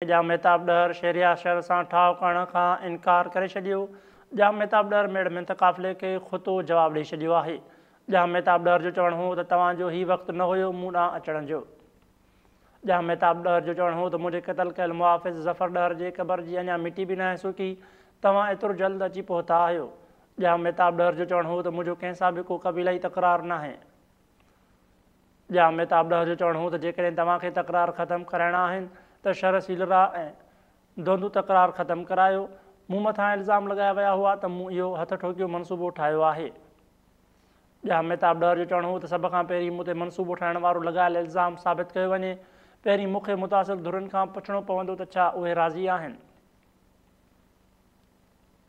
ڄام مهتاب ڏهر شهريار شر سان ٺاهه ڪرڻ کان انڪار ڪري ڇڏيو. ڄام مهتاب ڏهر ميڙ منٿ قافلي کي کتو جواب ڏئي ڇڏيو آهي. ڄام مهتاب ڏهر جو چوڻ هو ته توهان جو هي وقت نه هيو مون ڏانهن اچڻ جو. ڄام مهتاب ڏهر جو چوڻ هو ته منهنجي قتل ڪيل محافظ ظفر ڏهر جي قبر جي اڃا مٽي به ناهي سڪي، توهان ايترو جلد اچي پهتا آهيو. ڄام مهتاب ڏهر جو چوڻ هو ته منهنجو ڪنهن سان به ڪو قبيلائي تڪرار ناهي. ڄام مهتاب ڏهر جو چوڻ هو ته جيڪڏهن توهان کي تڪرار ختم ڪرائڻا آهن ته شر سيلرا ۽ دوندو تڪرار ختم ڪرايو، مون مٿان الزام لڳايا ويا هئا ته مون اهو هٿ ٺوڪيو منصوبو ٺاهيو آهي. ڄام مهتاب ڏهر جو چوڻ هو ته سڀ کان پهرين مون تي منصوبو ٺاهڻ وارو لڳايل الزام ثابت ڪيو وڃي، پهرين مون کي متاثر ڌرين کان پڇڻو پوندو ته ڇا اهي راضي آهن.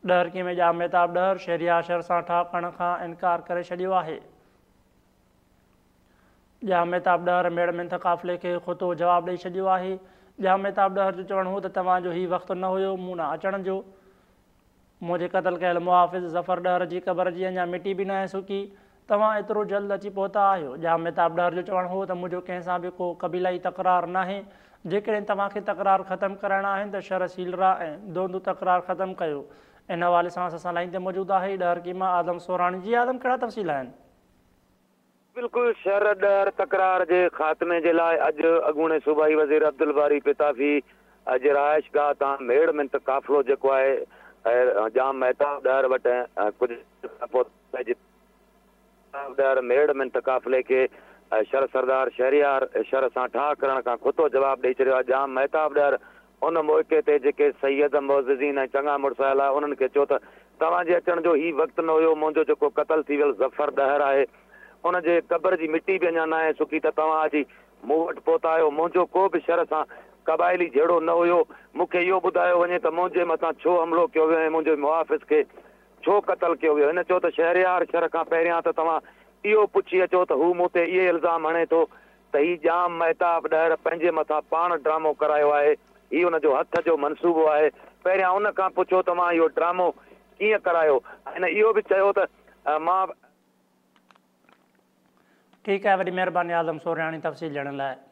ڏهرڪي ۾ ڄام مهتاب ڏهر شهريار شر سان ٺاهه ڪرڻ کان انڪار ڪري ڇڏيو آهي. ڄام مهتاب ڏهر ميڙ منٿ قافلي کي کتو جواب ڏئي ڇڏيو آهي. ڄام مهتاب ڏهر جو چوڻ هو ته توهان جو هي وقت نه هيو مون ڏانهن اچڻ جو. منهنجي قتل ڪيل محافظ ظفر ڏهر جي قبر جي اڃا مٽي به ناهي سڪي، توهان ايترو جلد اچي پهتا آهيو. ڄام مهتاب ڏهر جو چوڻ هو ته منهنجو ڪنهن سان به ڪو قبيلائي تڪرار ناهي، جيڪڏهن توهان کي تڪرار ختم ڪرائڻا آهن ته شر سيلرا ۽ دوندو تڪرار ختم ڪيو. ان حوالي سان اسان سان لائين تي موجود آهي ڏهرڪي مان آدم سوراڻي جي آدم ڪهڙا تفصيل آهن؟ بلڪل شھر ڏهر تڪرار جي خاتمي جي لاء اڄ اڳوڻي صوبائي وزير عبدالباري پتافي جي رهائش گاهه تان ميڙ منٿ قافلو جيڪو آهي ڄام مهتاب ڏهر وٽ ڪجهه کان پوء جتي مهتاب ڏهر ميڙ منٿ قافلي کي شھر سردار شهريار شھر سان ٺاهه ڪرڻ کان کتو جواب ڏئي ڇڏيو آهي ڄام مهتاب ڏهر ان موقعي تي جيڪي سيد، معززين ۽ چڱا مڙس آيل هئا، انهن کي چيو ته توهان جي اچڻ جو هي وقت نه هيو، منهنجو جيڪو قتل ٿي ويل ظفر ڏهر آهي، ان جي قبر جي مٽي به اڃا ناهي سڪي ته توهان اچي مون وٽ پهتا آهيو، منهنجو ڪو به شر سان قبائلي جهيڙو نه هيو، مون کي اهو ٻڌايو وڃي ته منهنجي مٿان ڇو حملو ڪيو ويو ۽ منهنجي محافظ کي ڇو قتل ڪيو ويو؟ هن چيو ته شهريار شر کان پهريان ته توهان اهو پڇي اچو ته هو مون تي اهي الزام هڻي ٿو ته هي ڄام مهتاب ڏهر پنهنجي مٿان پاڻ ڊرامو ڪرايو آهي، هي ان جو هٿ جو منصوبو آهي، پهريان ان کان پڇو ته مان اهو ڊرامو ڪيئن ڪرايو؟ هن اهو به چيو ته مان. ٺيڪ آهي وڏي مهرباني اعظم سورهياڻي تفصيل ڏيڻ لاء.